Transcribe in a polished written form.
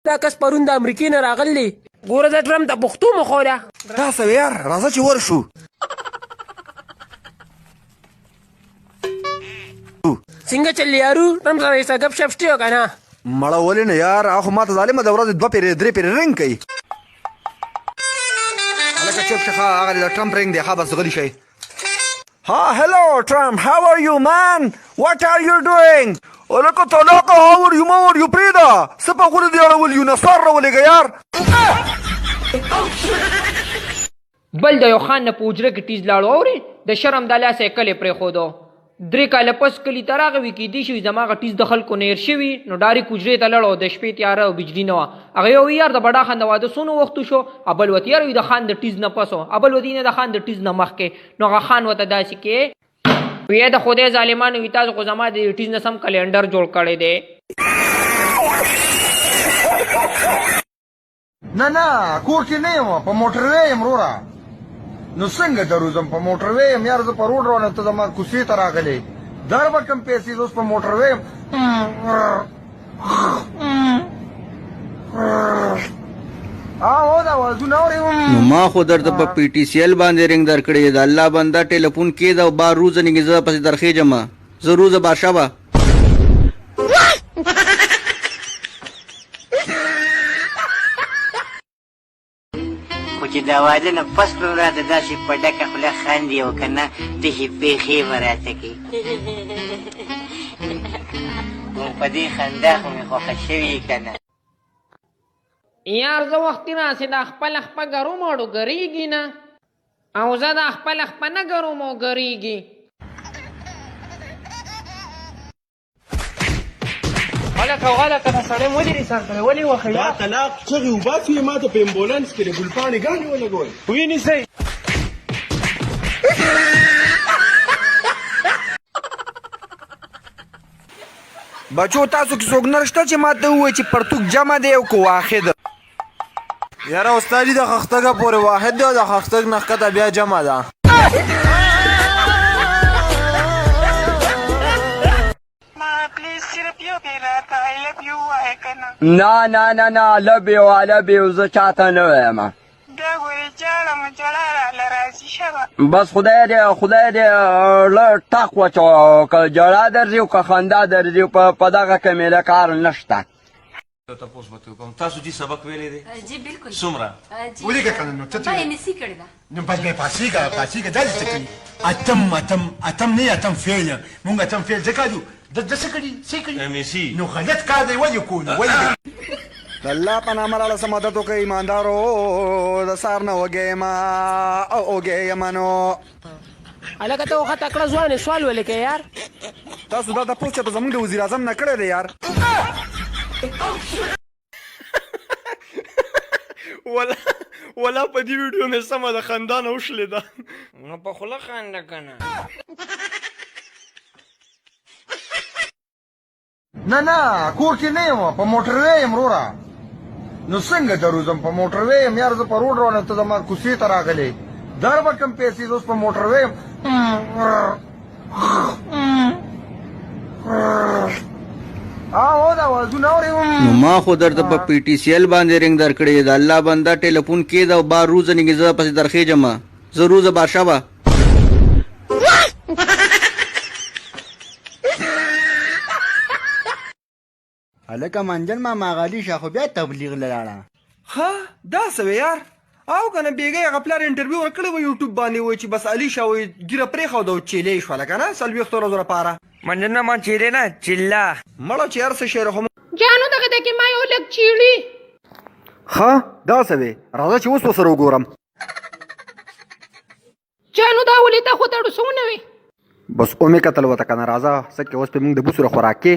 دا کس پرون د امریکې نه راغلی. ګوره زه ټرمپ ته پښتو مخوله. دا څه وې یار راځه چې ورشو. څنګه چل یارو ټرمپ سره یې څه ګپ شپ شته که نه؟ مړه ولې نه یار هغه خو ماته ظالمه د ورځې دوه پیرې درې پیرې رنګ کوي. هلکه چپ شه ښه هغه د ټرمپ رنګ دی ښه بس غلی شئ. ها هلو ټرمپ هاو ار یو مان واټ ار یو ډوینګ هلکه طلاقه هاو ار یو ماو ار یو پرېږده څه په غولو دې اړول یو نسوار راولېږه یار. بل د یو خان نه په حجره کې ټیز لاړو اورې د شرم د لاسه یې کلی پرېښودو درې کاله پس کلي ته راغی وي کېدی شي زما هغه ټیز د خلکو نه هېر شوي نو ډاریک حجرې ته لاړ او د شپې تیاره او بجلي نه وه هغه یو وی یار د بډا خان د واده څونه وخت وشو ابل وتی یار وی د خان د ټیز نه پس ابل وتی نه د خان د ټیز نه مخکې نو هغه خان وته داسې کې وی د خدای ظالمانو وی تاسو خو زما د ټیز نه سم کلینډر جوړ کړی دی. نه نه کور کې نه یم په موټروی یم وروره نو څنګه دروځم په موټروی یم یار زه په روډ روان یم ته زما کوڅې ته راغلې در به کم پیسې زه اوس په موټروی یم. نو ما خو درته په پی ټی سی ایل باندې رنګ درکړی د الله بنده ټیلیفون کېده او بار روزه نګې زه پسې درخېجم زه روزه بار شوه. خو چې د واده نه پس به هم راته داسې په ډکه خوله خاندي او که نه تشې پېښې به راته کوي. نو په دې خندا خو مې خوښه شوې که نه. یار زه وختي راسې دا خپله خپه ګروم اړو ګریږي نه او زه دا خپله خپه نه ګروم او ګریږي. هلکه غله کنه سړی مو ولې سر کړی ولې وخی دا طلاق چغې وباسي ما ته په امبولانس کې د ګلپاڼې ګانې ولګول. وینیسئ. بچو تاسو کې څوک نر شته چې ماته ووایي چې پرتوګ جمع دی او که واحد؟ یاره استاد د خښتګه پورې واحد دی او د خښتګ نه ښکته بیا جمع ده. نه نه نه نه لب یو لب یو زه چاته نه وایم. بس خدای دې خدای دې له ټاق واچوه که ژړا درځي او که خندا درځي په دغه کې مې له کار نشته. یو تپوس به ترې وکړم تاسو جی سبق ویلی دی؟ جی بالکل. څومره؟ جی ولیکه کنه نو ته ما ایم اس سی کړې ده. نو بس بیا پاڅېږه پاڅېږه داسې څه کوي اتم اتم اتم نه اتم فعل مونږ اتم فعل ځکه جو د د څه کړي څه کړي ایم اس سی نو غلط کار دی ولې کو نو ولې د الله په نامه راله څه مدد وکړئ ایماندارو د سار نه وږی یم او اوږی یم نو. هلکه ته خو ښه تکړه ځوان یې سوال ولې کوې یار. تاسو دا تپوس چاته زمونږ د وزیراعظم نه کړی دی یار. ولا ولا په دې ویډیو مې سمه د خندا نه وشلېده. نو په خوله خانده کنه. نه نه کور کې نه یم په موټروی یم وروره نو څنګه دروځم په موټروی یم یار زه په روډ روان یم ته زما کوڅې ته راغلې در به کم پیسې زه اوس په موټروی یم. نو ما خو درته په پی ټی سی ایل باندې رنګ درکړی د الله بنده ټیلیفون کېده او بار روزه نګې زه پسې درخېجم زه روزه بار شوه. هلکه منجن ماما غلی شه خو بیا تبلیغ له لاړه. ښه دا څه وې یار او کنه بیګا هغه پلار انټرویو ورکړې وه یوټیوب باندې وای چې بس علي شاه وای ږیره پرېښوده او چیلې شوله کنه څلوېښتو ورځو لپاره. منجن ماما چیلې نه چله. مړه چې هر څه شی خو جانو دغه ده کې ما یو لږ چیړي. ښه دا څه وې راځه چې اوس ورسره وګورم. جانو دا ولې تا خو تړو سونه وي. بس ومې کتل ورته کنه راځه څه کې اوس پې موږ د بوسو خوراک کې.